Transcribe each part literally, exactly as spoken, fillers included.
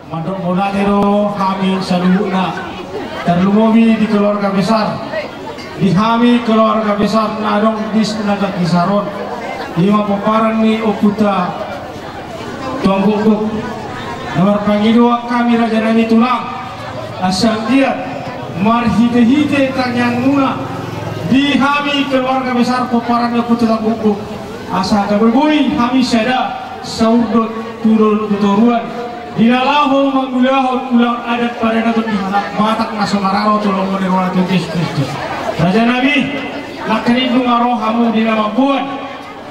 Mandok mauliate do hami saluhutna, tarlumobi di keluarga besar, di hami keluarga besar na adong di Sinaga Kisar on, i ma pomparan ni ompunta Tuan Gokgok. Na marpangidoan hami raja nami tulang, asa anggiat marhitehite tangiangmuna di hami keluarga besar pomparan ni ompunta Tuan Gokgok, asa gabe boi hami sada saur dohot tu toruan, di na laho mangulahon ulaon adat paradaton di halak Batak na so mararo tu lomo ni roha ni Tuhan Jesus Kristus. Raja nami, nangkin dung ro hamu di na mamboan,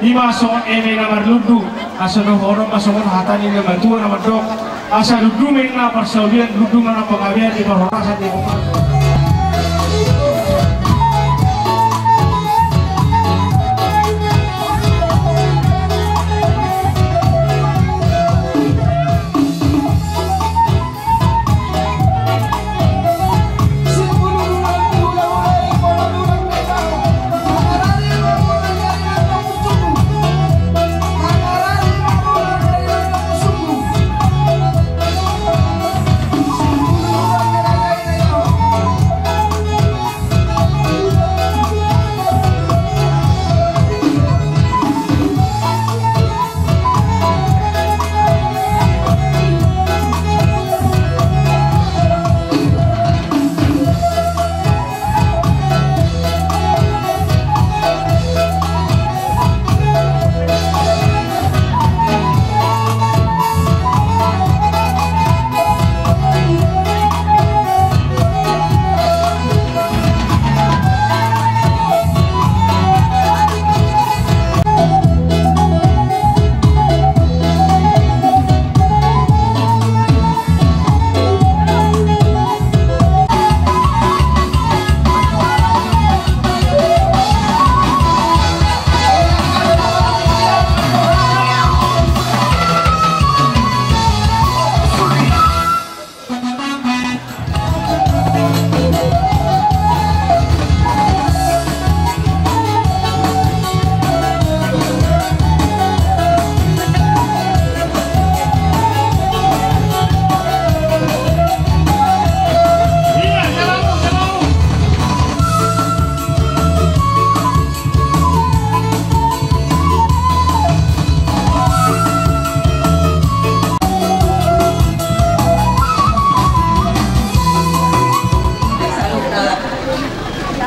i ma songon eme na marlundu, asa dohonon ma songon hata ni na matua na mandok, asa lundu ma inna parsaulian, lundu ma na panggabean di parhorasan ni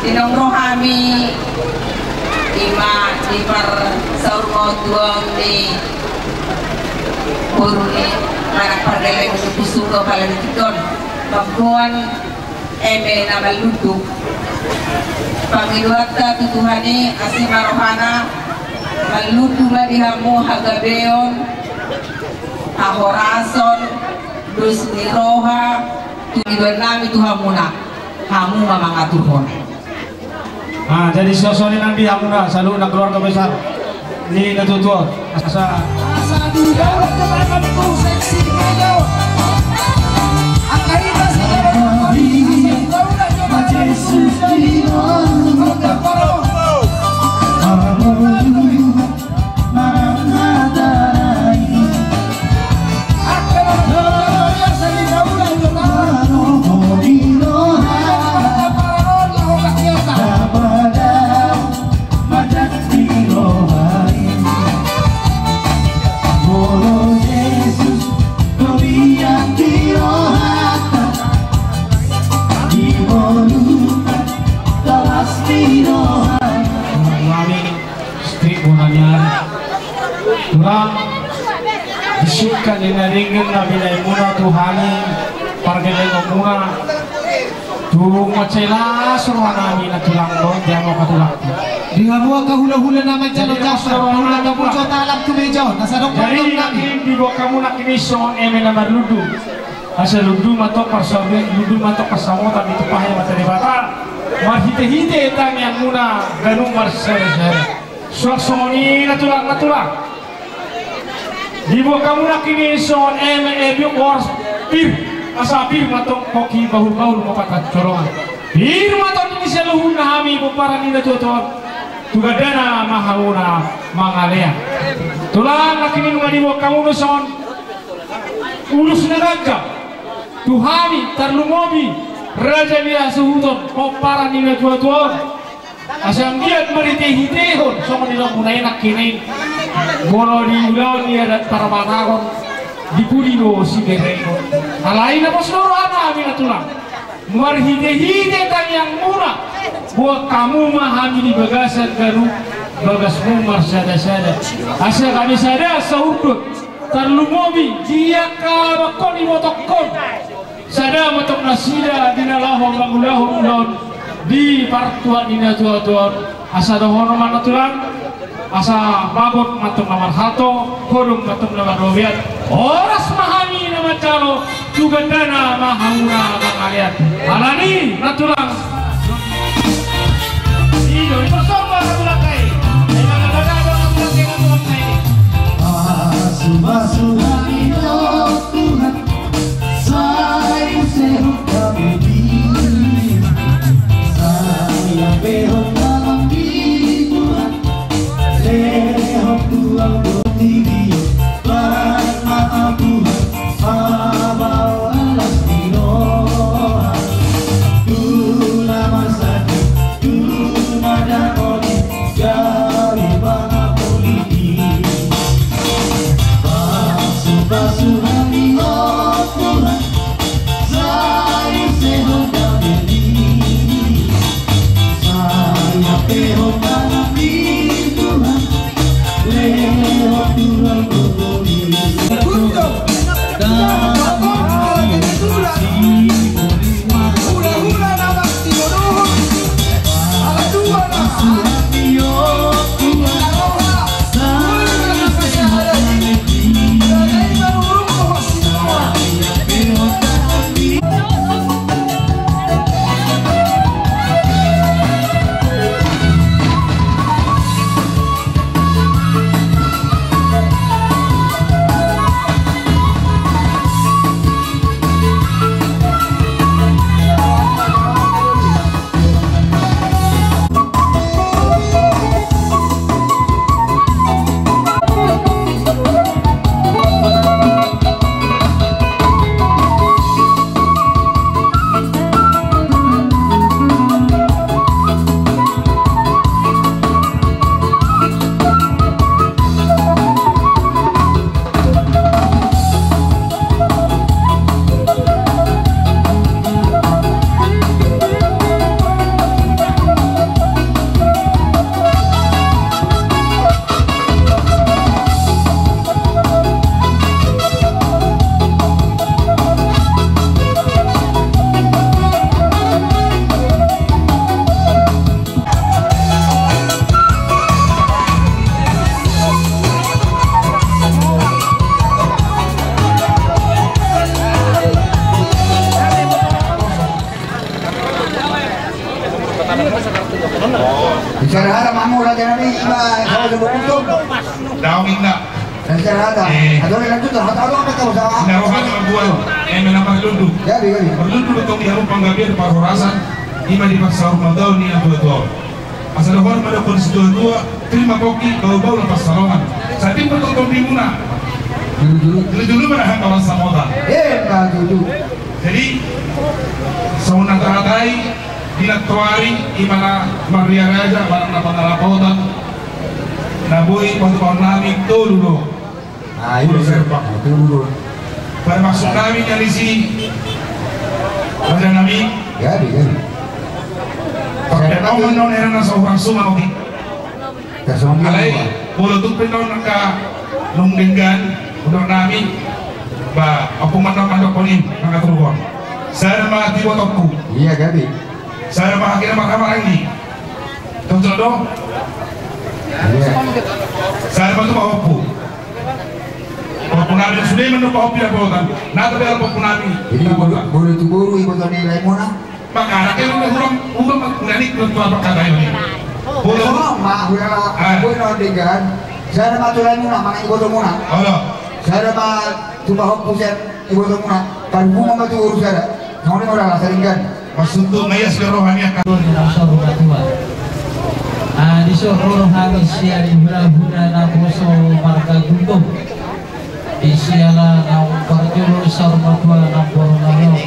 Di na ro hami, i ma di parsaurmatuaon ni boru ni anak pargeleng tu pusuk do pala di tingki on, mamboan eme na marlundu. Pangidoanta tu Tuhan i asi ma rohana, marlundu ma di hamu hagabeon, hahorason, dos ni roha, tu idoan nami tu hamuna, hamu ma mangaturhon. Ah, jadi songon i nang di hamuna saluhutna keluarga besar ni natuatua. Asa. Asa di dalam keterangan tu seksi meja. Angka ita sekarang di dalam keterangan tu seksi meja. Strik bonanya. Tulang, disungkun ni na denggan na binahenmuna tu hami pargellengonmuna. Tung mansai las roha nami na tulang do, di hamu angka tulang. Di hamu angka hulahula na manjalo jasa, hulahula na muncul talam tu meja on, na sadok. Jadi, nangkin diboan hamu nangkin i songon eme na marlundu. Asa lundu ma tong parsaulian, lundu ma tong pansamotan ditumpahi mata Debata. Marhitehite tangiangmuna ganup marseresere. Suang songon i na tulang, na tulang. Diboan hamu nangkin i songon eme, eme horas pir. Asa pir ma tong pongki, bahulbahul ma pangkacolongan. Pir ma tong di saluhutna hami pomparan ni natuatua on. Tu gandana ma hamuna mangalean. Tulang, nangkin i nunga diboan hamu songon ulos na gagga. tu hami, tarlumobi raja ni hasuhuton, pomparan ni natuatua on. Asa anggiat marhitehitehon songon nidokmuna i nangkining, molo di ulaon ni adat parmataron, di pudi do siberengon. Alai na pos do rohana hami na tulang, marhitehite tangiangmuna, boan hamu ma hami di bagasan ganup bagasmu marsadasada. Asa gabe sada sahurdot, tarlumobi di angka amangkon, ibotongkon. Sada ma tong nasida di na laho mangulahon ulaon di partuat ni natuatua on. Asa dohonon ma na tulang, asa bagot ma tong na marhalto, hodong ma tong na marrobean. Horas ma hami na manjalo, tu gandana ma hamuna mangalean. Alani na tulang. Ido, ido somba na tulang kai. Emang ada ada na tulang kai, na tulang kai. Pasu-pasu hami, o Tuhan. Sai sehat kami di, sai lehon Tuhan, lehon Tuhan do di dia, baen ma Tuhan, abalas ni roha, tu na marsakit, tu na dangol i, gabe pangapuli i. Pasu-pasu hami, o Tuhan, sai sehat kami di, sai lehon Tuhan, lehon Tuhan do di. Bicara hata mamu raja nami, ima, kalau sebut untuk. Daun inna. Bicara hata. Eh. Atau dengan juta, hata, hata, hata, hata, hata. Inna rohani mambuat, eh, menambah lundu. Jadi, jadi. Berlundu betul di harum panggabean parhorasan, ima di pasar madau ni natuatua. Asa dohonon ma dohot situatua, terima pongki, bau-bau na pansalongan. Sahat ma tu tombimuna. Julu-julu. Julu-julu ma na hata pansamotan. Eh, na julu. Jadi, songon na tahatai, di na toari, ima na marria raja, barang na panarapotan, na boi patupaon nami tolu do. Ah, iya, iya. Tolu do. Parmaksud nami na disi, raja nami. Jadi, jadi. Pakai naung non era na so langsung anu di. Alai, molo tung pe on angka naung denggan, unang nami, ba, ompung mandok-mandok on i, mangaturhon. Sada ma tu ibotongku. Iya, jadi. Sada ma hagena marhamaranggi. Cocok do? Iya. Sada ma tu pahompu. Pahompu nami sude mandok pahompu di dapotan. Na tabe pahompu nami. Jadi, molo tu boru, iboto ni lae muna. Maka anak e udah udah udah nani tuan tuan berkata ini. Bola. Sama, udah lah. Ah. Bola dengan. Sada ma tu lae muna, manang iboto muna. Olo. Sada ma tu pahompu sian iboto muna. Parhubungan ma tu boru sada. Songon i ma ora lah saringan. Maksud tu na ia sudah rohani akan. Sor matua. Ah, di sor rohani sian hula-hula na poso marga Gultom. Di siala naung parjolo sor matua na poso na roh.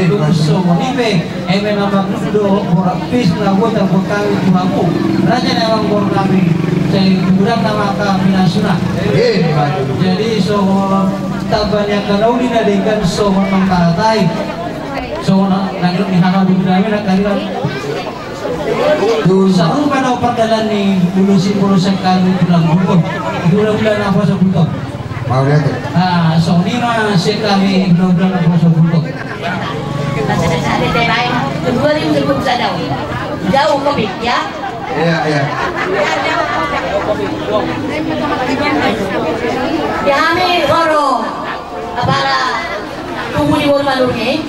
Songon i pe, eme na mangido borat pis na boi tarbuat hami tu hamu, raja ni amangboru nami, sai gudang nama ka pinasuna. Jadi songon tamba ni angka na uli na denggan songon mangkatai. Songon na nangkok ni haha bumi nami na kaliran. Sarupa na pardalan ni ulos i, ulos sekali tulang buko. Gula-gula na puasa buto. Mau lihat ya? Ah, songon i ma sekali gula-gula na puasa buto. Kedua ribu dua puluh satu. Jauh kopi, ya? Iya, iya. Ya, hami roro. Apala tugu ni boru Malungi.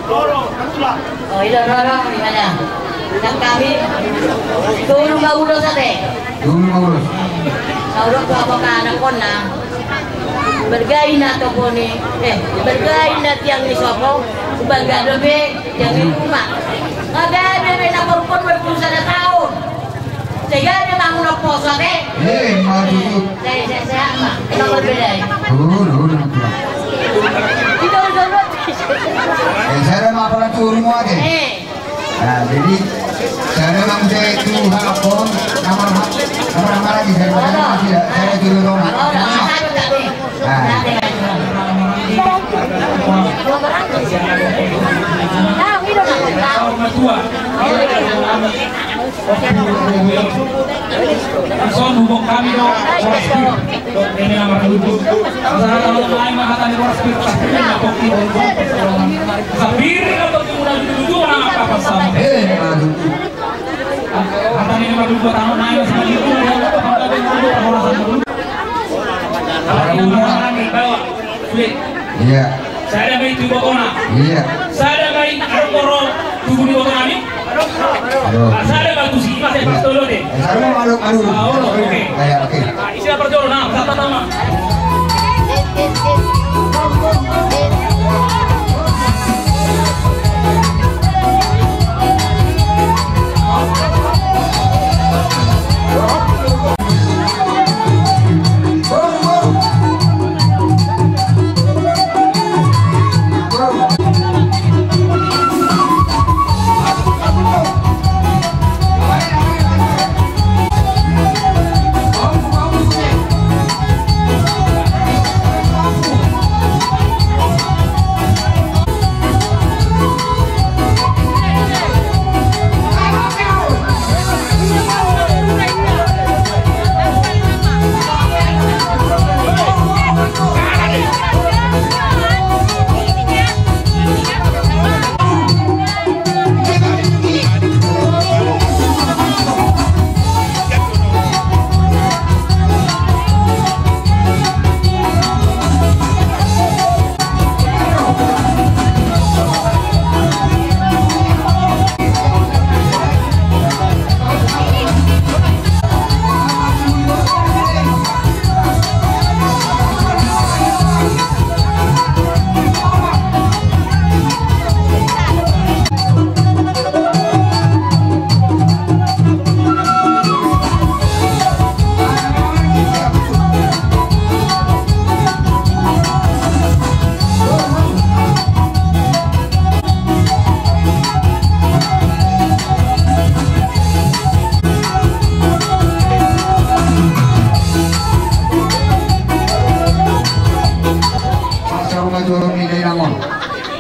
Oh, ilo roro, di mana? Nang hami tolu ma ulos ate. Tolu ma ulos. Saudok tu apo ka anak konna. Bergai na toponi, eh, bergai na tiang ni sopo, ubaga dope tiang ni uma. Nga gabe be na porpon berpuluh sada taon. Sehingga dia bangun poso ate. Eh, maju. Saya, saya, saya, Pak. Nomor beda ya. Turun, turun, turun. Itu turun. Eh, saya ada maaf lah turun mau ate. Eh. Nah, jadi saya ada bang saya itu hak akun nomor nomor apa lagi saya ada masih ada saya turun dong. Oh, nah, saya tak nih. Nah. Nah, ini dong. Ison hubung hami do, Horas Pir, do, eme na marhubung. Asa hata na lain ma hata ni Horas Pir, Horas Pir na pokki do. Sapir na pokki muna juju-juju na angka pasal. Eh, aduh. Hata ni marhubung tamu na asa juju na angka pasal. Iya. Sada ma i tu ibotona. Iya. Sada ma i, aduh, poro tugu ni ibotona ni. Aduh. Sada ma tu si, masih pas tolo deh. Sada ma, aduh, aduh. Ah, oh, oke. Iya, oke. Isi apa jolo na, sapa nama?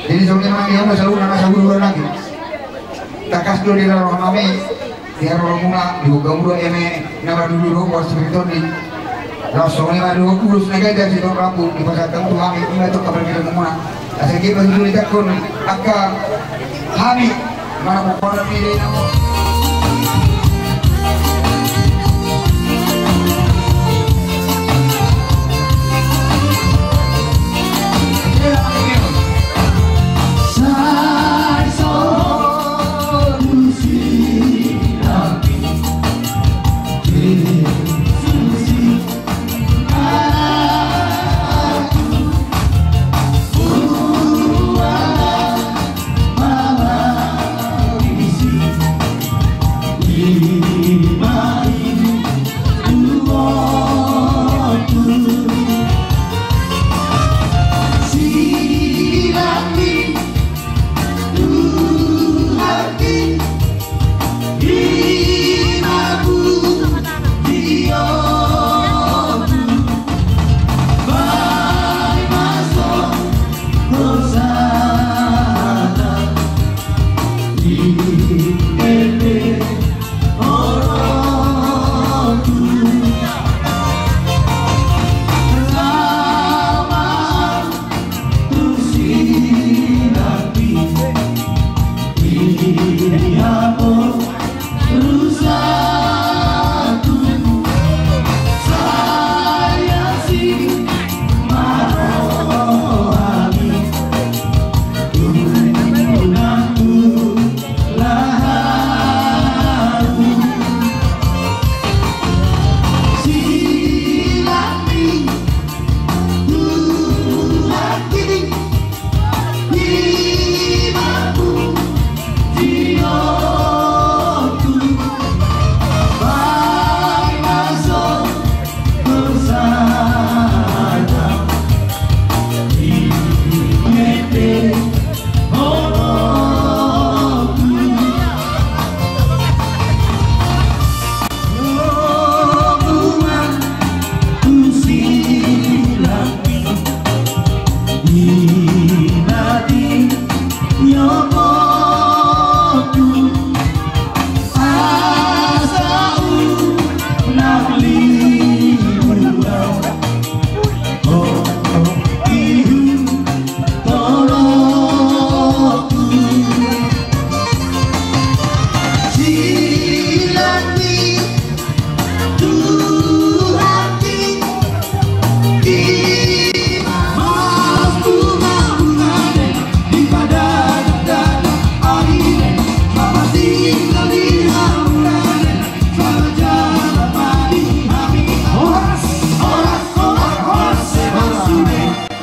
Jadi songon i ma nang i, saluhutna na saluhut lagi. Tangkas do di roha nami, di roha muna, di roha muna eme na mardudu do, buat spiriton ni. Laos songon i ma di ulos na gabe sitorop rambu, dipasahat hamu tu hami, ima tu kabar kita muna. Asa kita muna angka hami, mana pokokna pilih nama.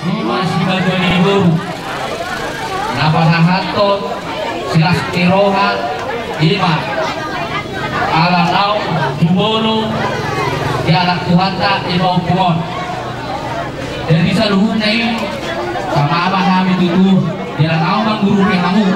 Ima sibatua ni boru na pasahathon silas ni roha, ima ala naung jumolo dialap Tuhanta ima ompung on. Jadi saluhutna i, sama ma hami tutu, dialap naung mangguru pe hamu.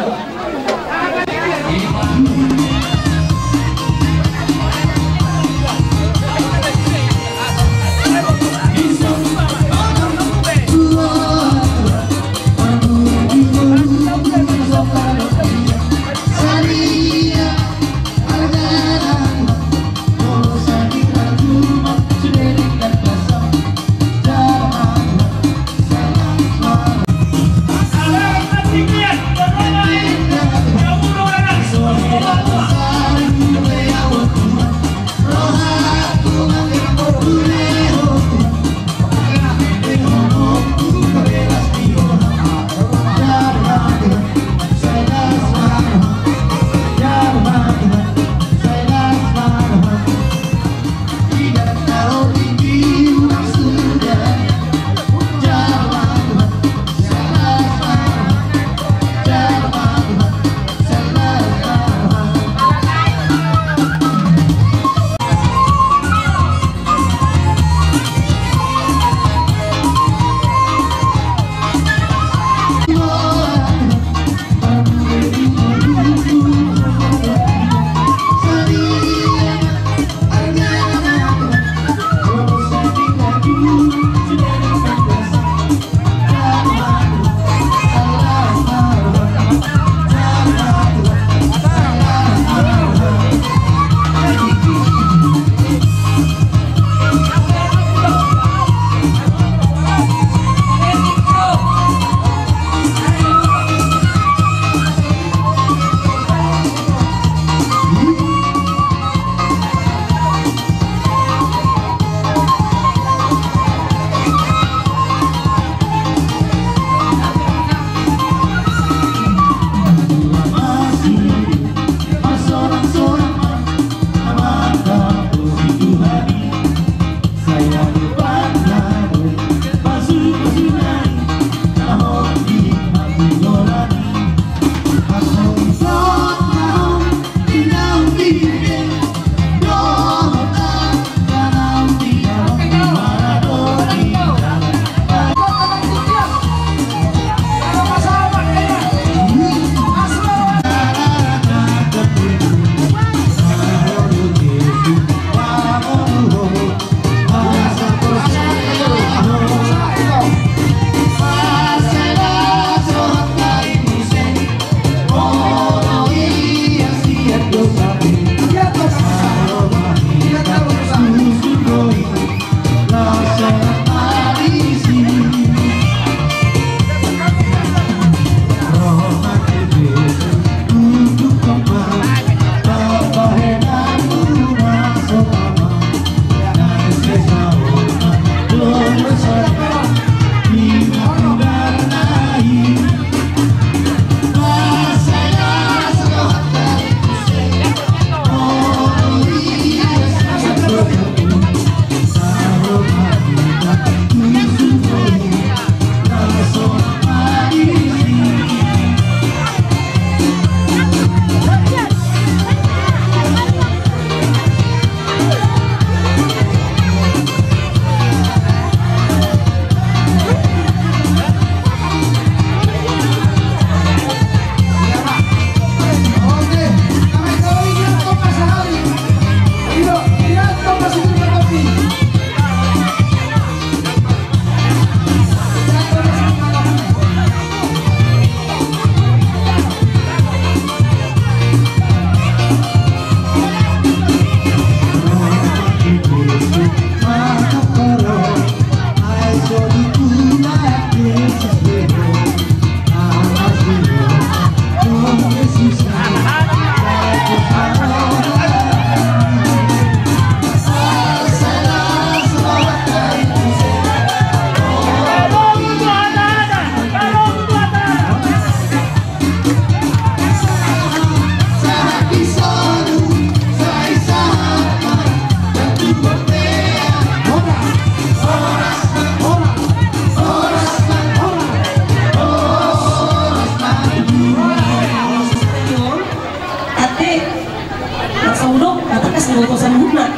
Untuk saluhutna.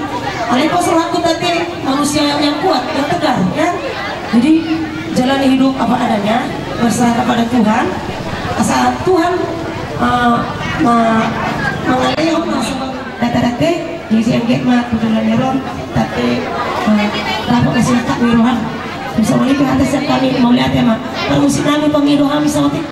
Alai pos rohangku, ate, manusia yang kuat, yang tegar, ya. Jadi, jalani hidup apa adanya, berserah kepada Tuhan. Asa Tuhan, eh, ma-, mangalehon ma suang data-data, jadi sian get ma tu joloan ni ari on, ate, eh, dapot na sian hak ni roha. Bisa melihat hata sian hami, mauliate ma. Parmusik nami, pangido hami saotik.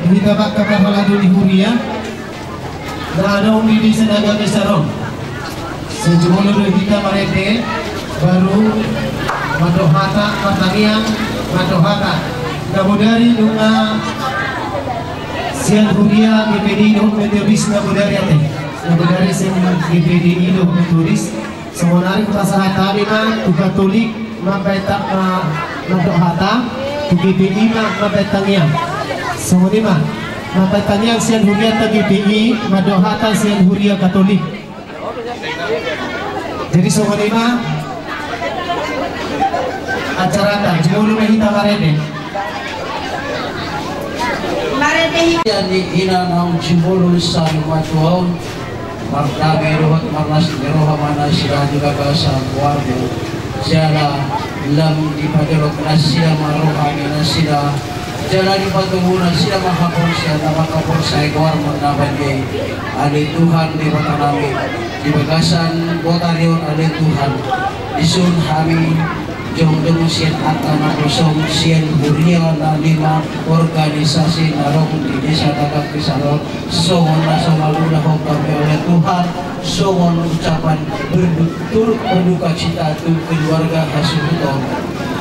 Di hita angka parhalado ni huria na adong di desa Naga Besar on. Sai jumolo do hita marende, baru mandok hata, martangiang, mandok hata. Nabodari nunga sian huria GPDI dohot Metodis, nabodari ate. Nabodari sian GPDI dohot Metodis. Songon i hupasahat hami ma tu Katolik mambahen ta-, ma-, mandok hata, tu GPI ma mambahen tangiang. Songon i ma, mambahen tangiang sian hurianta GPI, mandok hata sian huria Katolik. Jadi songon i ma acaranta, jumolo ma hita marende. Marende hita. Ia ni ina naung jumolo sari matuaon. Mardame dohot marlas ni roha ma nasida di bagasan goarmu, jala lam dipajolok nasida ma roha ni nasida, jala dipatogu nasida ma haporseaon na mangkaporseai goarmu na badia i. Ale Tuhan Debata nami, di bagasan botari on ale Tuhan, dison hami jongjong sian angka naposom sian huria na lima organisasi na adong di desa Tagak Pisalon. Songon na so mangulahon hami ale Tuhan, songon ucapan berdu-, turut berduka cita tu keluarga hasuhuton.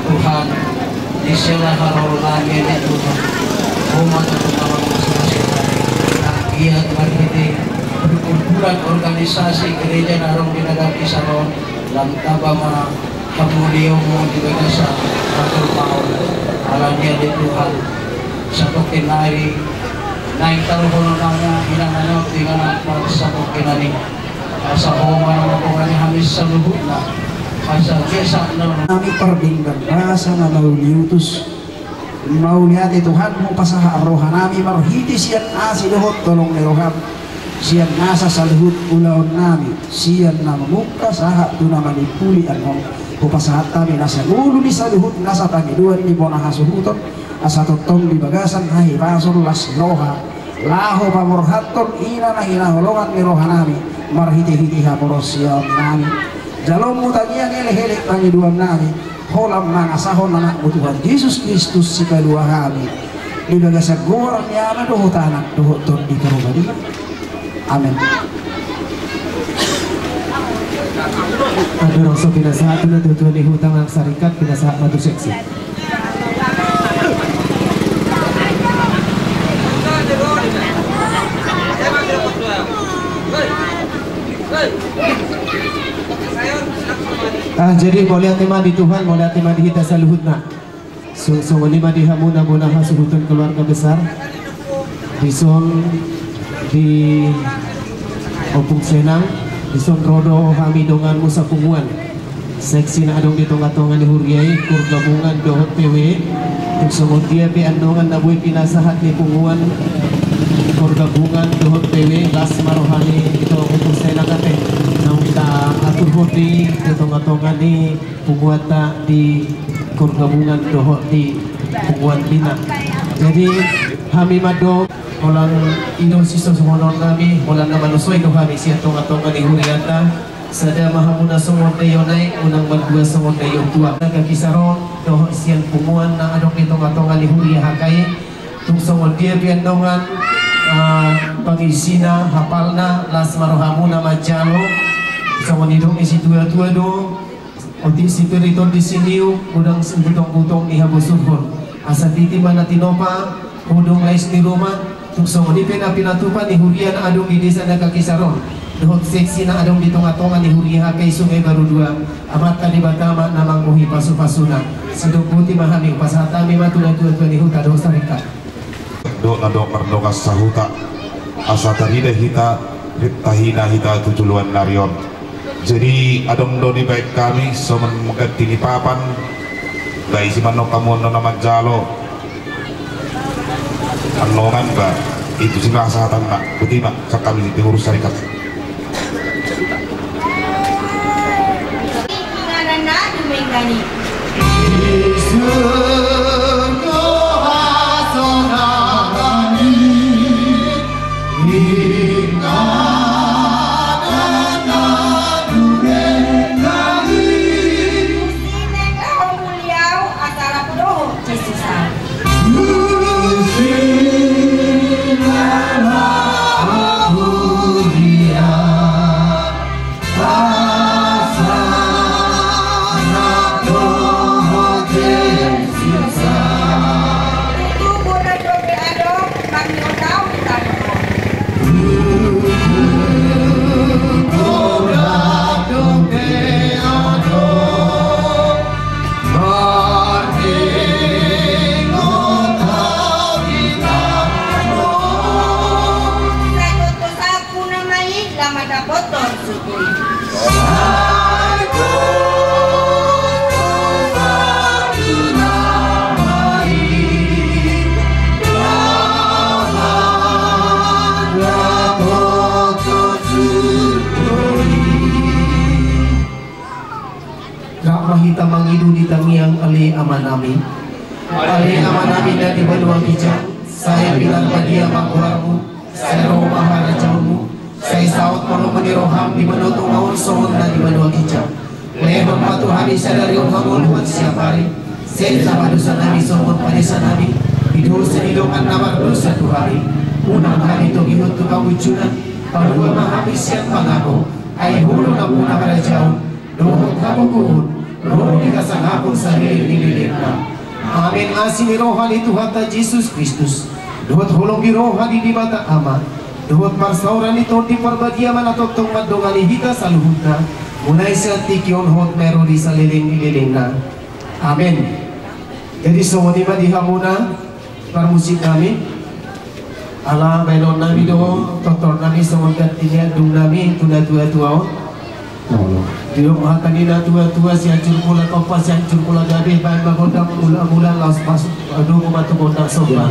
Tuhan, di sela haroro nami ale Tuhan, Ho ma Tuhan na mangasuhasuhi hami. Ia marhite perkumpulan organisasi gereja na adong di Tagak Pisalon, lam tamba ma hamuliaonmu di bagasan hatolmaon. Alani i ale Tuhan, satongkin nari naeng taruhon nami inganan on di inganan parsatongkinan i. Asa Ho ma na mangkongani hami saluhutna. Asa gesakna nami pardenggan basa na mauliutus. Mauliate Tuhan, hupasahat roha nami marhite sian asi dohot holong ni roham, sian nasa saluhut ulaon nami, sian na mamungka sahat tu na manimpuli annon. Hupasahat hami nasa ngolu ni saluhut nasa pangidoan ni bona hasuhuton, asa tongtong di bagasan hahipason las ni roha, laho paborhathon ina na hinaholongan ni roha nami, marhitehite haporseaon nami. Jaloonmu tangiang elek-elek pangidoan nami, holan mangasahon anakmu Tuhan Jesus Kristus sipalua hami. Di bagasan goar ni Ama dohot Anak dohot Tondi Porbadia. Amen. Andorang so pinasahat tu natuatua ni huta nang sarikat, pinasahat ma tu seksi. Ah, jadi mauliate ma di Tuhan, mauliate ma di hita saluhutna. So, songon i ma di hamuna bona hasuhuton keluarga besar. Dison di Ompung Senang, dison ro do hami donganmu sapunguan. Seksi na adong di tongatonga ni huria i, pergabungan dohot P W. Tung songon dia pe andorang na boi pinasahat ni punguan Pargabungan dohot P W, las ma roha ni ito, ito Senakate, naung taaturhon di tonga-tonga ni punguanta di pargabungan dohot di punguan bina. Jadi, hami mandok, holan i do sisosohonon nami, holan na manusoi do hami sian tonga-tonga ni hurianta. Sada ma hamuna songon daion aek, unang mandua songon daion tuak. Na gabe saron dohot sian punguan na adong di tonga-tonga ni huria H K I. Tung songon dia pe andongan, ah, pangisina, hapalna, las ma rohamuna manjalo. Songon nidok ni situa-tua do, otik sipir i tondi siniuk, godang sibutong-butong ni habosurhon. Asa titi ma na tinopa, hudong lais ni ruma. Tung songon i pe na pinatupa ni huria na adong di desa na gabe saron dohot seksi na adong di tonga-tonga ni huria H K I Sungai Baru dua. Amanta Debata ma na manggohi pasu-pasuna. Sidok boti ma hami, pasahat hami ma tu natua-tua ni huta dohot sarikat. Dok na dok mardongan sahuta, asa tarida hita, tahina hita tu joloan ni ari on. Jadi, adong do dibaen hami songon mangganti ni papan. Ba isi ma annon hamu annon na manjalo. Annon ma ba, itu si ma sahatanna. Boti ma, sangkami di pengurus sarikat. Rap ma hita mangido di tangiang Ale Amanami. Ale Amanami na di banua ginjang, sai pinarbadia ma goarmu, sai ro ma harajaonmu, sai saut ma lomo ni roham di banua tonga on songon na di banua ginjang. Lehon ma tu hami sadari on hangoluan siapari. Sesa ma dosanami songon panesanami di dosa ni dongan na mardosa tu hami. Unang hami togihon tu pangunjunan. Palua ma hami sian pangago. Ai ho do nampuna harajaon dohot hagogoon ro di hasangapon saleleng-lelengna. Amen. Asi ni roha ni Tuhanta Jesus Kristus, dohot holong ni roha ni Debata Ama, dohot parsaoran ni Tondi Parbadia ma na tongtong mandongani hita saluhutna, mulai sian tingki on hot ma ro di saleleng-lelengna. Amen. Jadi songon i ma di hamuna parmusik nami. Ala baenon nami do, tortor nami songon ganti ni andung nami tu natua-tua on. Didok hata ni natua-tua, siancur mula tompa, siancur mula gabe, baen ma gondang mula-mula, laos masuk, aduh, ma tu gondang somba.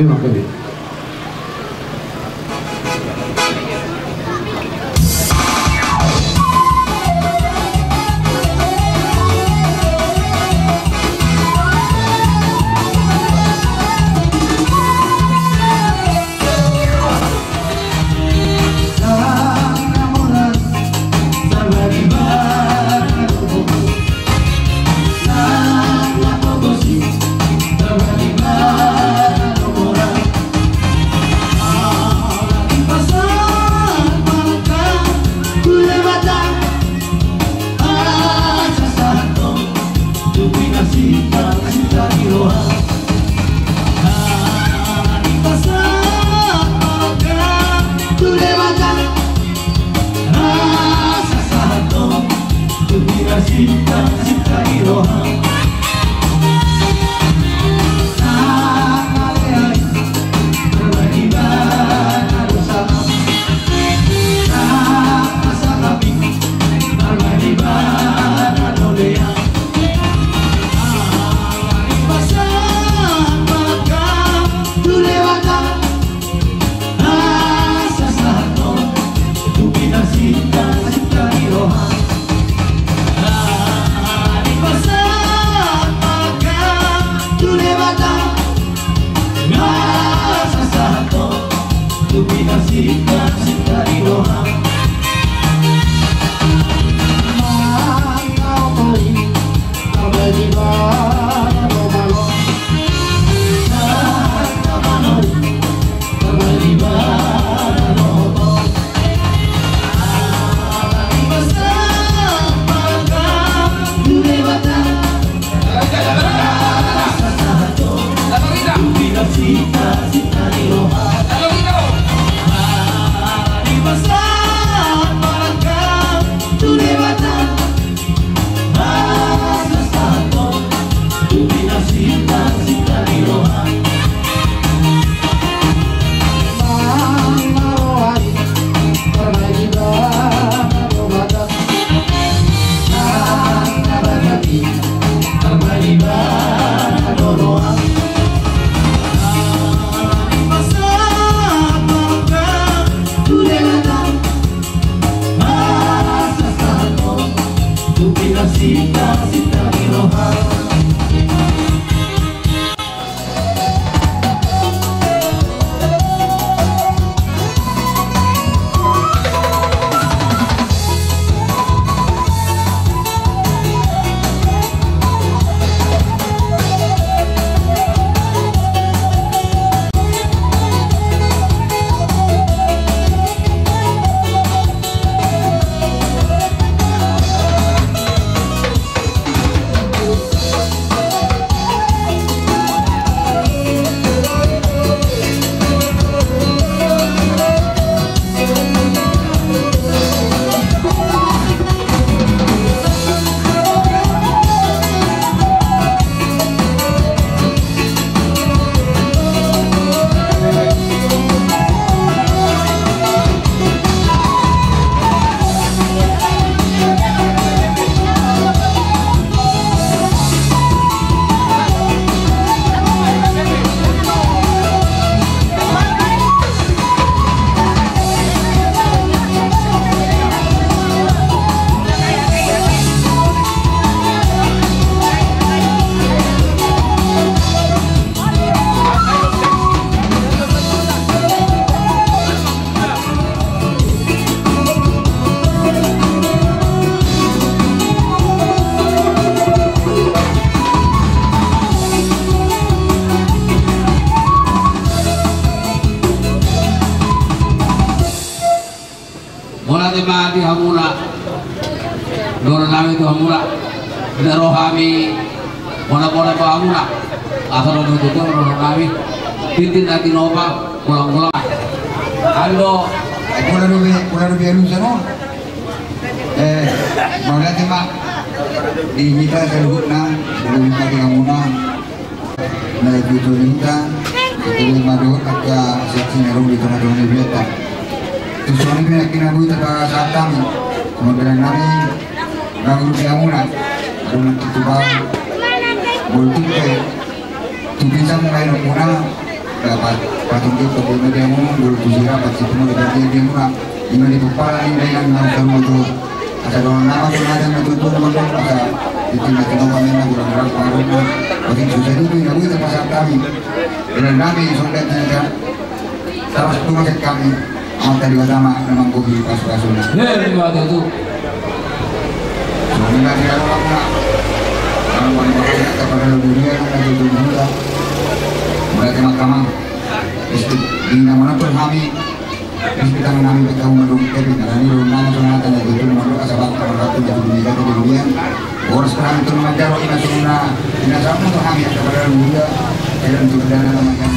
Mauliate ma di hamuna. Dohonon nami tu hamuna. Nda ro hami. Mauliate ma hamuna. Asa dohonon tu dohonon nami. Tintin na tinopa. Ulang-ulang. Ando. Eh, pola dope, pola dope alusan on. Eh, mauliate ma. Di hita saluhutna. Mauliate ma di hamuna. Na itutu ni hita, itutu ma dohot angka saksi na ro di tonga-tonga ni hurianta. Tu songon i pe nangkin na boi tapasahat hami, songon dalan nami, na ro di hamuna, adong nangkin tu ba, molo tung pe, tu pisang baenonmuna, dapat patung ke, patung ke di hamuna, molo tu sira, patung ke, patung ke di hamuna. Ima di pomparan ni dainang na sarumatua. Asa dohonon nama tu na adong na tuatua na mandok asa tintin na tinopa ma na golang-golang pangarahutna. Otik susa dudu na boi tapasahat hami. Dalan nami songon dati na taras tu masa hami. Amanta Debata ma na manggohi pasu-pasuna. Ya, ima tutu. Songon i ma di dalan na. Amang bang bang na tapada lagu dia na tutu buta. Mauliate ma amang. Isti di na manonton hami. Terus kita mengambil bertemu mendung, tapi karena ini rumahnya sonata na itu mendung asa batu, asa batu na itu dia, itu dia. Boras perang itu manjaro ina suna, ina sama tu hami ada pada dia, dalam tu dana nama yang.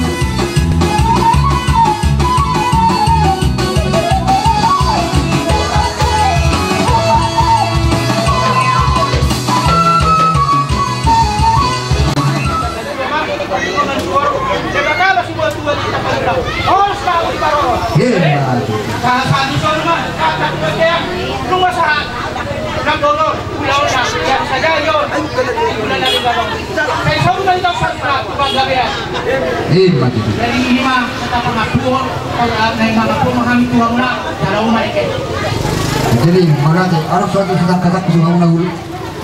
Jadi, mauliate, arus lagi sedang kata kusung hamu na hulu.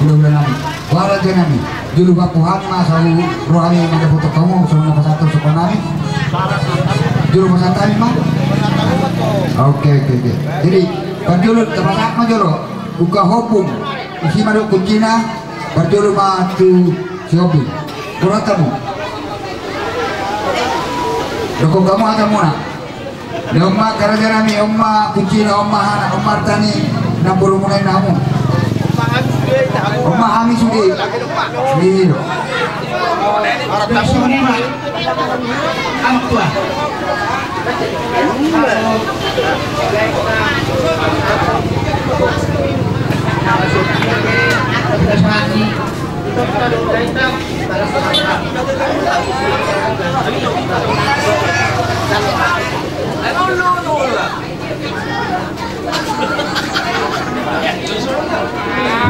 Hula-hula nami, hula-hula nami, jolo baen hami ma asa ro hami mandapothon hamu songon na pasahathon sopa nami. Jolo pasahat hami ma. Oke, oke, oke. Jadi, parjolo, tapasahat ma jolo. Buka hobung. Isi ma do kuncina. Parjolo ma tu si hobung. Borat hamu. Dokkon hamu hata muna. Dia on ma karaja nami, on ma kuncina, on ma hana, on ma arta ni namboru muna i hamu. On ma hami sude. Iyo.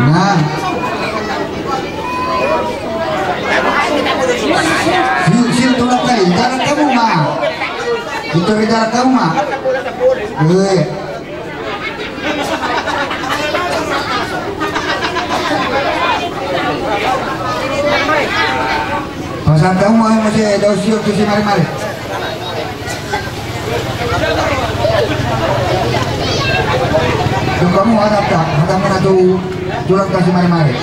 Nah. Siu, siu, tulak kai. Jalan kamu, Ma. Itu jalan kamu, Ma. Eh. Pasahat hamu ma muse dao sior tu si Maremare. Dung hamu hata, hata muna tu tulangta si Maremare.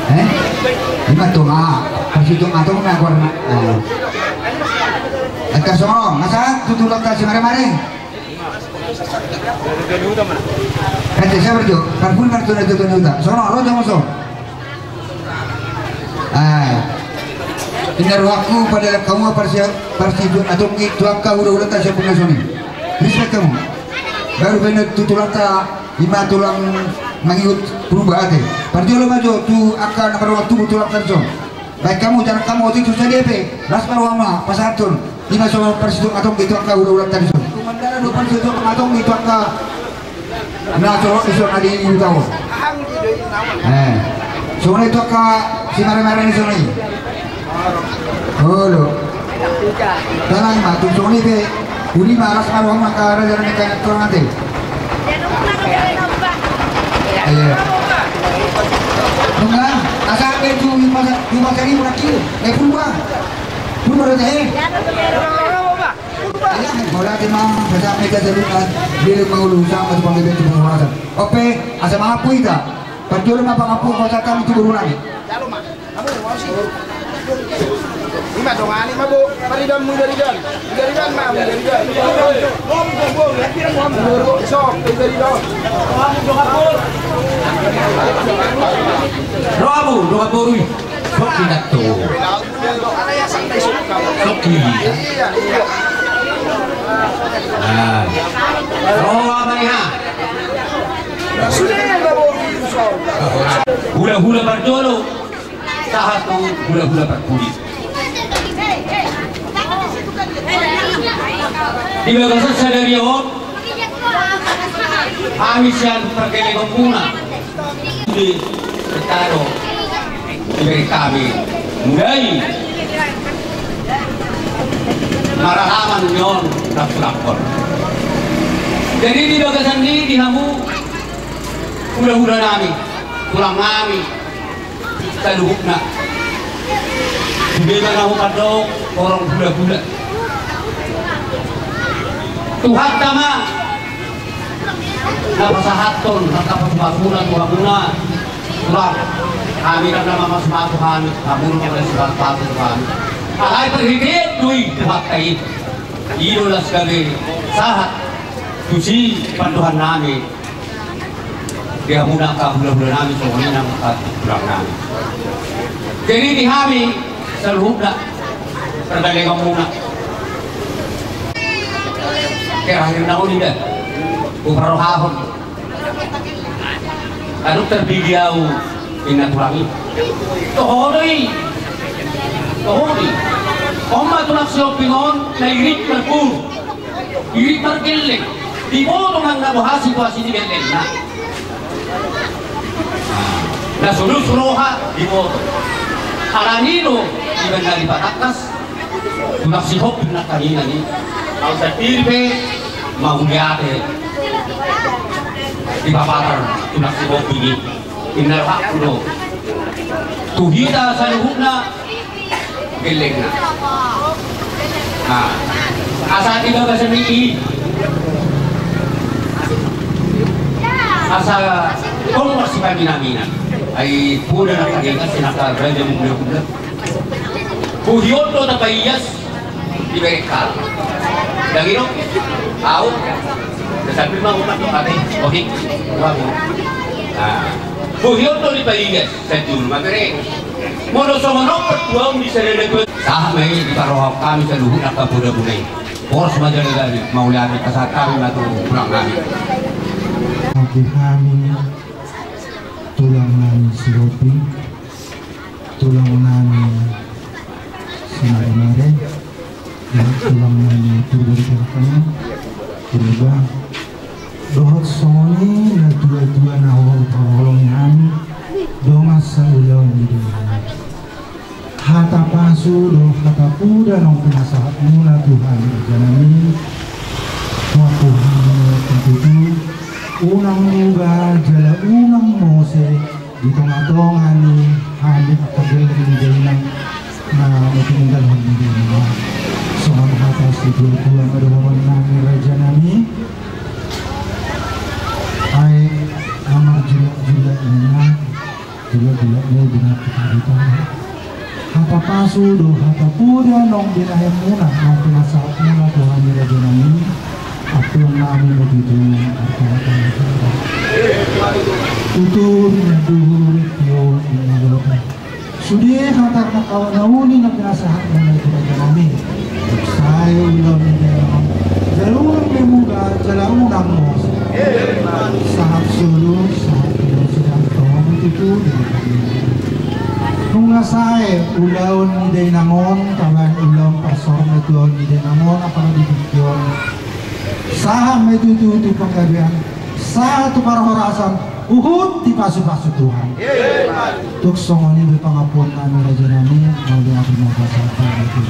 Eh? Ima tu ma, pas itu atong na gor na. Eh. Eka songon, masa tu tulangta si Maremare? Ente siapa jo? Parpun parpun itu tu huta. Sono, ro jo musuh. Ah. Ini rohakku pada kamu parsi, parsi tu atong i tu angka hula-hulanta siap pengasoni. Respect kamu. Baru bener tu tulangta, ima tulang mangihut Purba ate. Parjolo ma jo tu angka na marroha tubu tulangta dison. Baen hamu, jalang hamu, otik tu sadia pe, las ma roham ma pasahathon. Ima so parsitung atong i tu angka hula-hulanta dison. Tumandana do parsitung atong i tu angka na so dison adi i tu angka. Eh. Songon i tu angka si Maremare ni songon i. Olo. Dalan ma tu songon i pe. Uli ma, las ma roham ma angka raja nami, angka tulang ate. Iya. Nunga, asa pe tu masa, tu masa ni bulan kiri. Eh, Purba. Purba do te, eh. Iya, bola te ma, asa pe ka seru kan. Dia mau lu sama tu panggil tu penguasa. Ope, asa mampu ita. Parjolo ma pangampu kuasa kami tu guru nami. Ima dongani ma bo, paridanmu, paridan. Paridan ma, paridan. Boru, so, paridan. Rohamu, dongan boru i. Soki na to. Soki. Iya, iya. Ah. Roha ma i ha. Sudah, boru i, so. Hula-hula parjolo. Sahat tu hula-hula parpudi. Di bagasan sadari on, hami sian pargelegonmuna di Betaro, diberi kami mulai maralaman ni on, rampurampur. Jadi di bagasan ni, di hamu hula-hula nami, tulang nami, saluhutna. Sude ma na hupandok horong hula-hula. Tuhanta ma na pasahathon angka pasu-pasuna tu hamuna. Tulang, hami ndang na mamasu-masu hami, hamuna ma na sipasu-pasu tu hami. Alai parhitean do i Tuhanta i. I do las gabe sahat tusi pandohan nami. Di hamuna angka hula-hula nami, songon i nang angka tulang nami. Jadi di hami saluhutna, Pargellengmuna. Terakhir na uli da. Huparrohahon. Adong tarpilih au inna tulang i. Toho do i. Toho do i. On ma tulang Sihombing on na irik marpuru. Irik margelleng. Diboto nang na boha situasi ni gellengna. Na so dos roha diboto. Alani do dibaen na dipatangkas. Tulang Sihombing nangkaningan i. Au sandiri pe mauliate. Dipapatar tulang Sihombing i. Inna rohakku do. Tu hita saluhutna gellengna. Nah, asa tiga belas ni i. Asa tong marsipaminaminan. Ai poda nangkaningan sinangkal raja mula-mula. Huhut do tapaias di bereka. Dang i do. Au. Sambil mau masuk hati. Oke. Au. Nah. Huhut do dipaias. Sahat ma i diparrohahon hami saluhut angka poda muna i. Horas ma jala gabe mauliate pasahat hami ma tu tulang nami. Hami tulang nami Sihombing, tulang nami Sinarumare, dohot tulang nami Purba di Tengah, Purba. Dohot songon i na tua-tua na huhaholongi hami, dongan saulaon ni denggan. Hata pasu dohot hata poda naung pinasahatmuna tu hami raja nami. Mampu hami tutu unang muba jala unang mose di tonga-tonga ni hami angka gelleng ni dainang na hutinggalhon di dainang. Songon hata situa-tua ma dohonon nami raja nami. Ai na marjulak-julak ninna, julak-julak ni binatang. Hata pasu dohot hata poda naung binahenmuna, naung pinasahatmuna tu hami raja nami. Ampuon nami ma tutu. Tutur na duhur tio di na lota. Sude hata na kawa na uli na pinasahatmuna tu raja nami. Sae ulaon ni dainang on, jala unang be muba jala unang mose. Sahat solu sahat tio sidang tong tutu di. Nunga sae ulaon ni dainang on, tabaen ulaon parsormetuaon ni dainang on apala di tingki on. Sahat ma i tutu tu panggabean, sahat tu parhorasan, huhut dipasu-pasu Tuhan. Tung songon i be pangampuon nami raja nami. Mauliate ma pasahat hami tu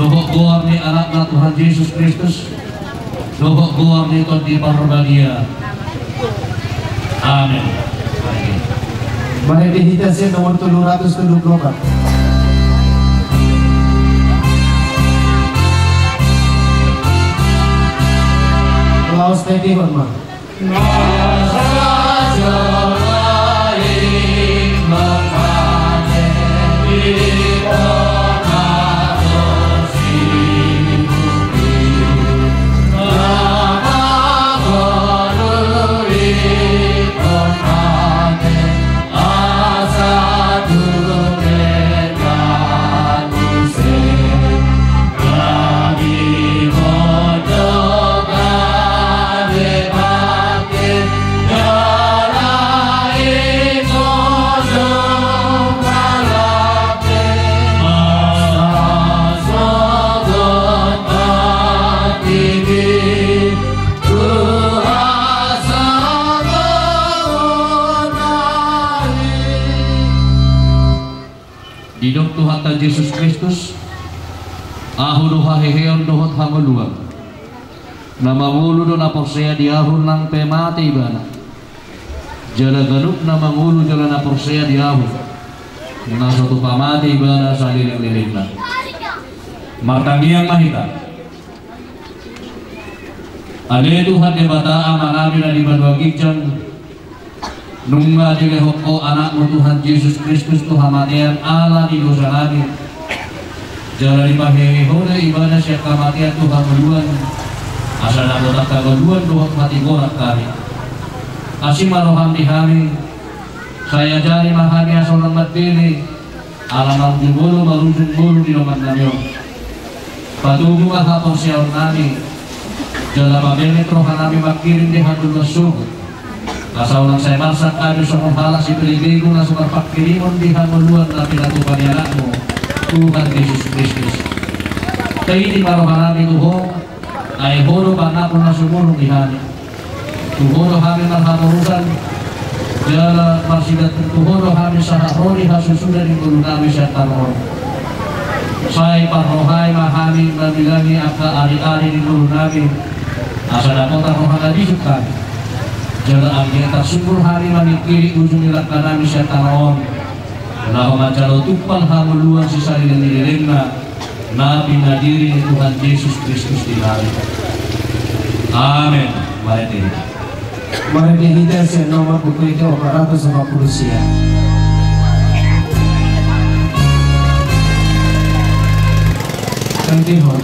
Dohot goar ni Anakna Tuhan Jesus Kristus, dohot goar ni Tondi Parbadia. Amen. Marende hita sian nomor tolu ratus tolu pulu opat. Laos taendehon ma. Didok Tuhanta Jesus Kristus, Ahu do haheheon dohot hangoluan. Na mangolu do na porsea di Ahu nang pe mate ibana. Jala ganup na mangolu jala na porsea di Ahu, na so tupa mate ibana saleleng-lelengna. Martangiang ma hita. Ale Tuhan Debata, Amanami na di banua ginjang, nunga dilehon Ho Anakmu Tuhan Jesus Kristus tu hamatean ala ni dosanami. Jala dipahehe Ho do ibana sian hamatean tu hangoluan, asa dapotan hangoluan dohot hatigoran hami. Asi ma roham di hami, sai ajari ma hami asa unang mandele, ala marujung olo marujung ngolu ni dongannami on. Patogu ma haporseaonnami, jala pamelet rohanami mangkirim di hangoluan sogot. Asa unang sai marsak hami songon halak sipelebegu na so marpangkirimon di hangoluan na pinatupa ni Anakmu, Tuhan Jesus Kristus. Taidi ma rohanami tu Ho, ai Ho do pangampun na sumurung di hami. Tu Ho do hami marhaporusan, jala marsigantung tu Ho do hami sahat ro di hasusuda ni ngolunami sian tano on. Sai parrohai ma hami mamilangi angka ari-ari ni ngolunami, asa dapotan roha na bisuk hami. Jala anggiat tarsungkul hami mamingkiri ujung ni langkanami sian tano on, laho manjalo tumpal hangoluan sisaleleng ni lelengna, na pinadiri ni Tuhan Jesus Kristus di hami. Amen. Marende hita. Marende hita sian nomor buku itu empat ratus empat puluh sia. Thank you, Lord.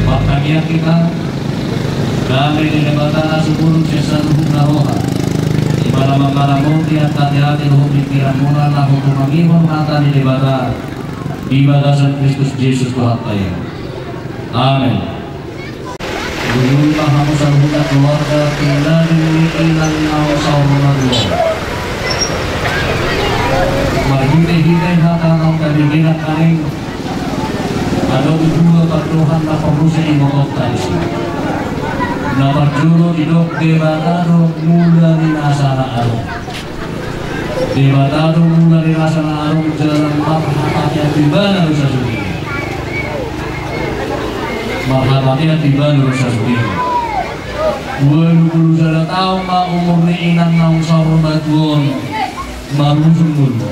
Martangiang hita. Dame ni Debata na sumurung sian saluhut na roha, i ma na mangaramoti angka ateate dohot pingkiranmuna laho tumangihon hata ni Debata di bagasan Kristus Jesus Tuhanta i. Amen. Bujur ma hamu saluhutna keluarga, pinading ni inang naung saur matua. Marhite-hite hata naung tabege nangkaning, adong dua pandohan na porlu sibotoonta disi. Na parjolo didok Debata do mula ni nasa na adong. Debata do mula ni nasa na adong, jala marhata tu Ibana do sasudena. Marhapatean di balu rasa sudiro. Ualu pulu sada taon ma umur ni inang naung saur matua on, marujung ngolu.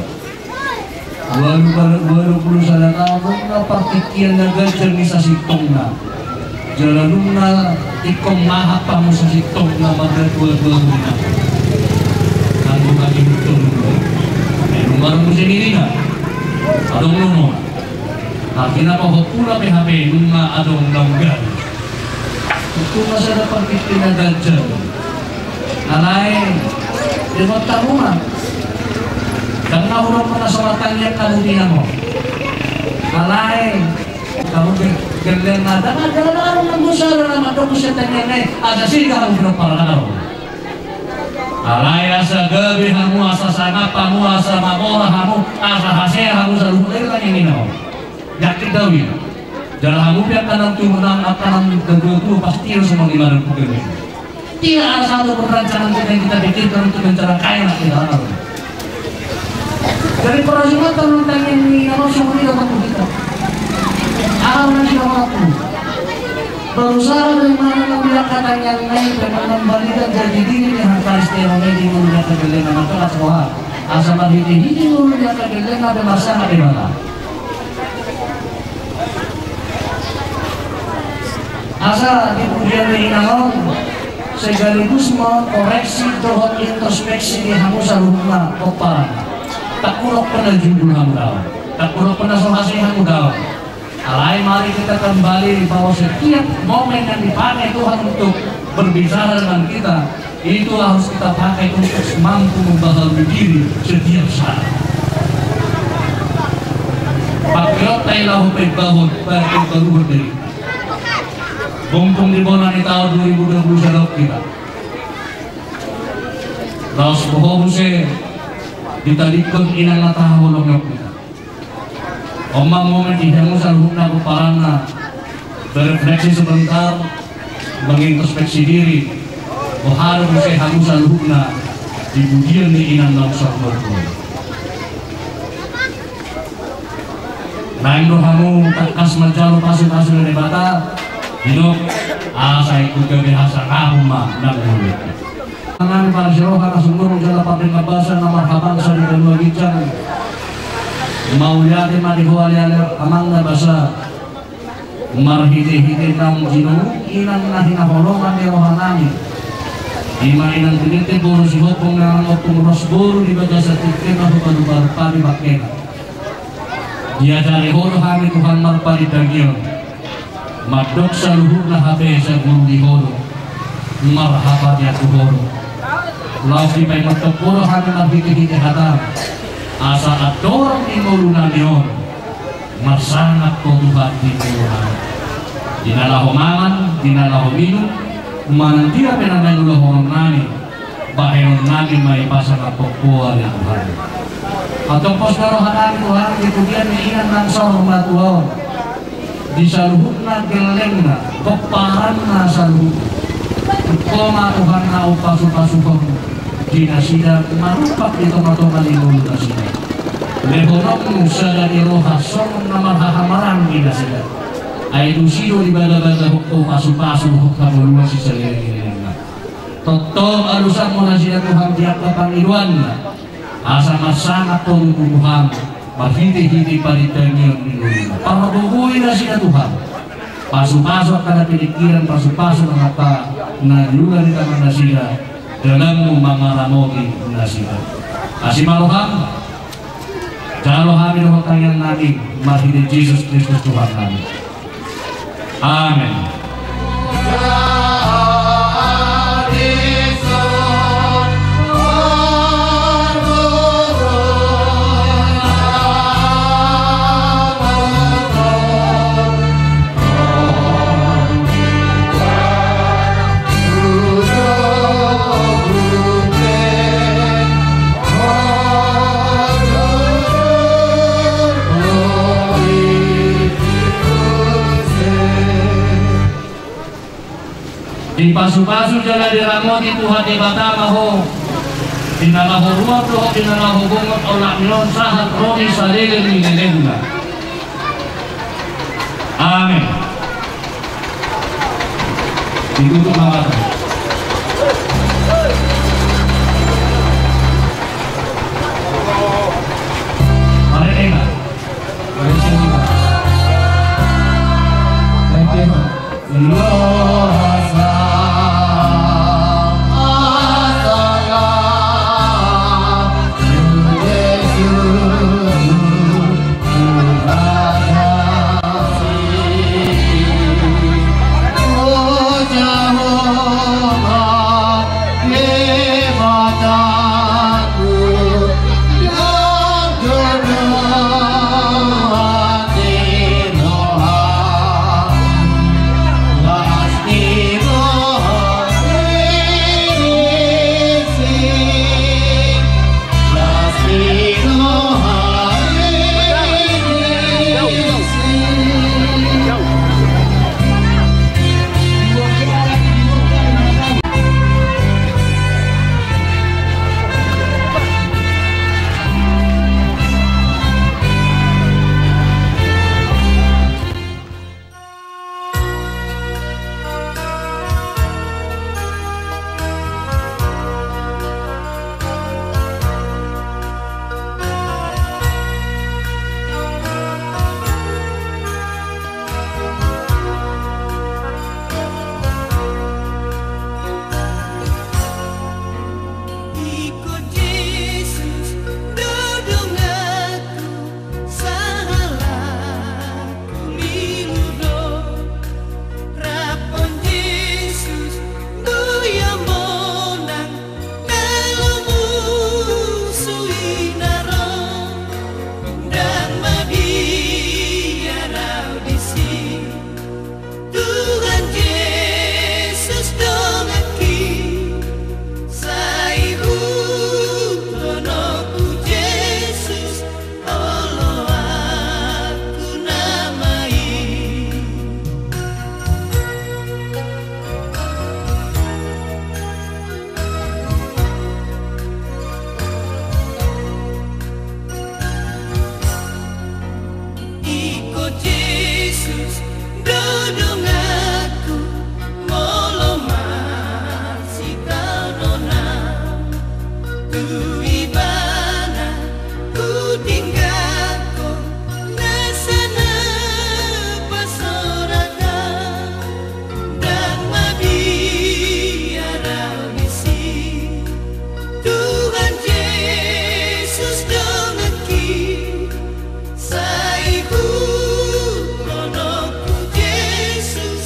Ualu pulu sada taon nunga partingkian na ganjang ni sasintongna. Jala nunga tingkos mahap hamu sasintongna mardatua-tua nunga. Anggo hami hutong nunga. Nunga ro muse nirina. Adong nunga. Artina pahompuna pe hape nunga adong naung gabe. Tung ma sada partingkian na ganjang. Alai, di kota rumah. Karena orang pernah sama tanya kamu di nama. Alai, kamu gelleng ada, ada orang nunggu sana nama dok bisa tanya nih, ada sih kamu belum pernah tahu. Alai asa gabe hamu, asa sangap hamu, asa mamora hamu, asa hasea hamu saluhut lagi lagi ni nama. Yakin dawi. Jala hamu pe angka na tubu nang angka na tubu-tubu pasti harus mau di mana pun. Tidak ada satu pun rancangan kita yang kita pikirkan untuk mencelakai anak kita. Jadi perasaan tentang ini nama semua tidak mampu kita. Alam yang tidak mampu. Berusaha dari mana ngambil angka tangan naik dan mengembalikan jati diri dengan Kristus yang menjadi mulia kegelengan maka semua. Asa marhite-hite ngolu ni angka gellengna pe marsangat Debata. Asa di pujian ni inang on sekaligus ma koreksi dohot introspeksi di hamu saluhutna pomparan. Tangkurop pe na jundul hamu daon. Tangkurop pe na so hasea hamu daon. Alai mari kita kembali bahwa setiap momen yang dipakai Tuhan untuk berbicara dengan kita, itu harus kita pakai untuk mampu membaharui diri setiap saat. Pakai otak laho pe bahon, pakai baru berdiri. Mumpung di bona ni taon dua ribu dua puluh sada kita. Laos boho muse ditadingkon inang na taha holong kita. Oma momen di hamu saluhutna pomparanna berefleksi sebentar, mengintrospeksi diri. Boha do muse hamu saluhutna di pujian ni inang na usah berbuat. Naeng do hamu tangkas manjalo pasu-pasu ni Debata. Didok asa ikut gabe hasangapon ma nang mulut. Tangan parsiroha na sumurung jala pardenggan basa na marhabangsa di banua ginjang. Mauliate ma di ho ale-ale amang na basa. Marhite-hite naung jinonguk inang na hinaholongan ni roha nami. Ima inang tininte boru Sihombong na nang ompung ros boru di bagasan tingkina hubalu-balu padi bangkena. Diajari ho do hami Tuhan marpalindangion. Mandok saluhutna hape saguru di ho do. Marhapatean tu ho do. Laos dipaingot ho do hami marhite-hite hatam. Asa andorang di ngolu nami on. Marsangap ho Tuhan di ngolu nami. Di na laho mangan, di na laho minum. Manang dia pe na naeng ulahonon nami. Bahenon nami ma i pasangap ho ale Tuhan. Antong pos do roha nami Tuhan di pujian ni inang naung saur matua on. Di saluhutna gellengna, pomparanna saluhutna. Ho ma Tuhan na umpasu-pasu ho di nasida marumpak di tonga-tonga ni ngolu nasida. Lehononmu sada ni roha songon na marhahamaranggi nasida. Ai tusi do dibaga-baga ho pasu-pasu ho hangoluan sisaleleng-lelengna. Tongtong alusanmu nasida Tuhan di angka pangidoanna. Asa marsangap ho tubuham marhite-hite parintangion ni ngoluna. Pargogoi nasida Tuhan. Pasu-pasu angka na pinikkiran, pasu-pasu angka na niula ni tangan nasida. Dalangmu mangaramoti nasida. Asi ma roham. Jalo hami dohot tangiang nami marhite Jesus Kristus Tuhan nami. Amen. Dipasu-pasu jala diramoti Tuhan Debata ma ho, di na laho ruar dohot di na laho bongot olat ni on sahat ro di saleleng ni lelengna. Amen. Ditutup ma mata. Mari, Ema. Mari, Ema. Mari, Ema. Ingkon Jesus do donganku, sahalakku milu do. Rap on Jesus do ia monang, na laho musu i na ro. Ndang mabiar au disi. Tuhan Jesus donganki, sai huhut ro tu Jesus, oloanku nama i. Ingkon Jesus do donganku, molo marsitaonon au. Tu Ibana hutinggalhon nasa na pasorat au. Ndang mabiar au disi. Tuhan Jesus donganki, sai huhut ro tu Jesus,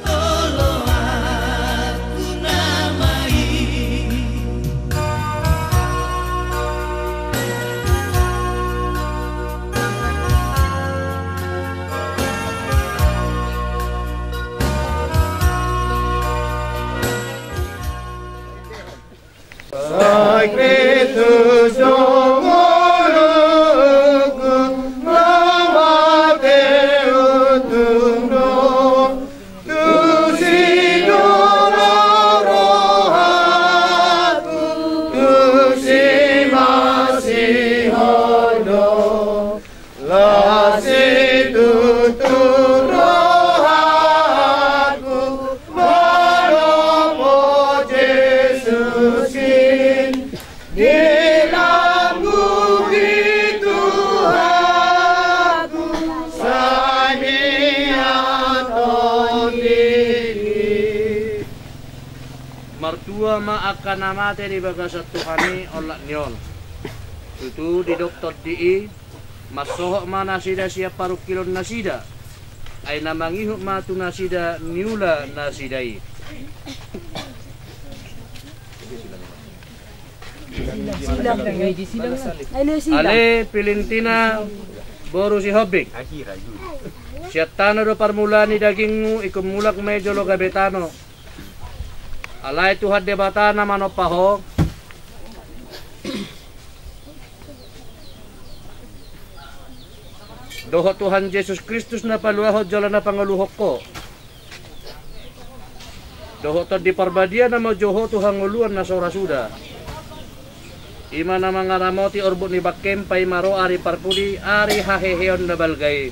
oloanku nama i. Sai Kristus do ngolungku, na mate untung do. Tu si do rohangku, tu si masihol do. Las situtu rohangku, molo Jesus i. Di lambung i Tuhanku, sai miaton diri. Martua ma angka na mate di bagasan Tuhan i olat ni on. Tutu didok tondi i, mansohot ma nasida sian parungkilon nasida, ai na mangihut ma tu nasida niula nasida i. Ale Pilintina boru Sihombing. Sian tano do parmulaan ni dagingmu, ingkon mulak ma i jolo gabe tano. Alai Tuhan Debata na manompa ho, dohot Tuhan Jesus Kristus na paluahon jala na pangoluhon ho, dohot Tondi Parbadia na manjou ho tu hangoluan na so ra suda. I ma na mangaramoti orbuk ni bangkem paima ro ari parpudi, ari haheheon na balga i.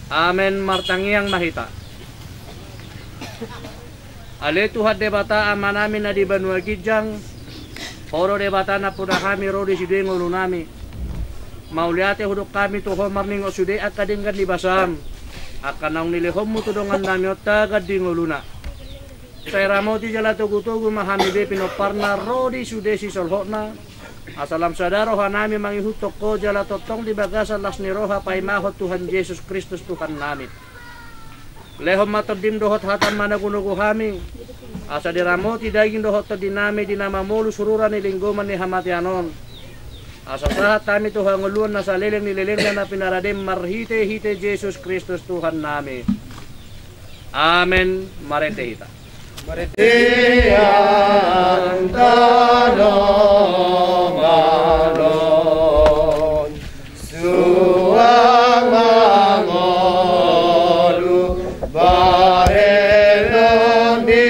Amen. Martangiang ma hita. Ale Tuhan Debata Amanami na di banua ginjang, Ho do Debata nampuna hami ro di sude ngolunami. Mauliate hudok hami tu Ho marningot sude angka denggan ni basaM, angka naung nilehonMu tu dongannami on tagan di ngoluna. Sai ramoti jala togutogu ma hami be pinomparna ro di sude sisolhotna, asa lam sada rohanami mangihuthon Ho jala tongtong di bagasan las ni roha paimahon Tuhan Jesus Kristus Tuhannami. Lehon ma TondiM dohot hataM manogunogu hami, asa diramoti daging dohot tondinami di na mamolus rura ni linggoman ni hamatean on, asa sahat hami tu hangoluan na saleleng ni lelengna na pinaradeM marhitehite Jesus Kristus Tuhannami. Amen. Marende hita. Marende hita. Di antara malon suang mangolu barenon di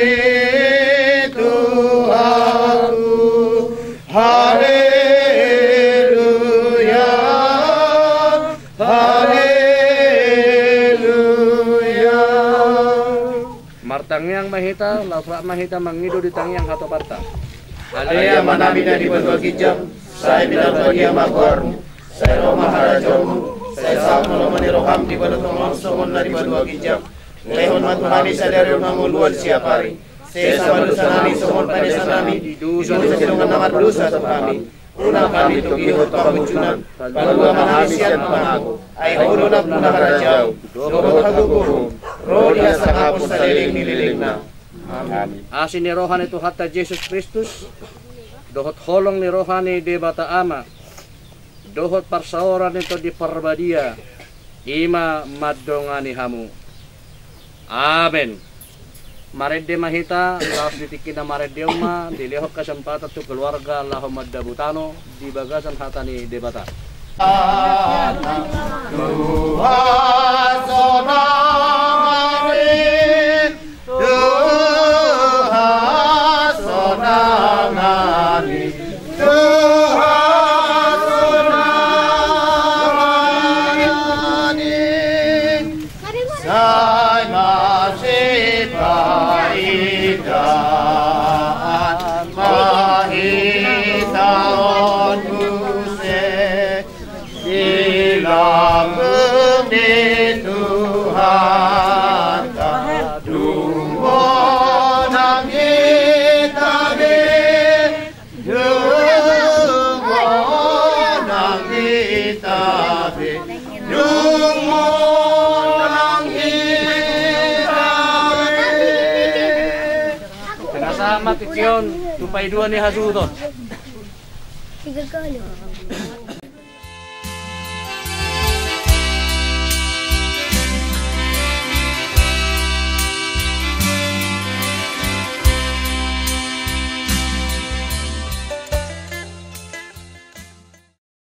Tuhanku. Haleluya. Haleluya. Martangiang ma hita, laos rap ma hita mangido di tangiang hatopanta. Ale Amanami na di banua ginjang, sai pinarbadia ma goarMu, sai ro ma harajaonMu, sai saut ma lomo ni rohaM di banua tonga on songon na di banua ginjang. Lehon ma tu hami sadari on hangoluan siapari. Sesa ma dosanami songon panesanami di dosa ni dongan na mardosa tu hami. Unang hami togihon tu pangunjunan, palua ma hami sian pangago. Ai Ho do nampuna harajaon dohot hagogoon ro di hasangapon saleleng ni lelengna. Amen. Asi ni roha ni Tuhanta Jesus Kristus dohot holong ni roha ni Debata Ama dohot parsaoran ni Tondi Parbadia, i ma mandongani hamu. Amen. Marende ma hita, laos di tingki na marende on ma dilehon kesempatan tu keluarga laho mandabu tano di bagasan hata ni Debata. Tuhan sonangani, Tuhan sonangani, Tuhan sonangani. Sai masipaidaan ma hita on muse di lambung ni Tuhanta, dung monang hita be, dung monang hita be, dung monang hita be. Tengah sama tingki on tu paidua ni hasuhuton.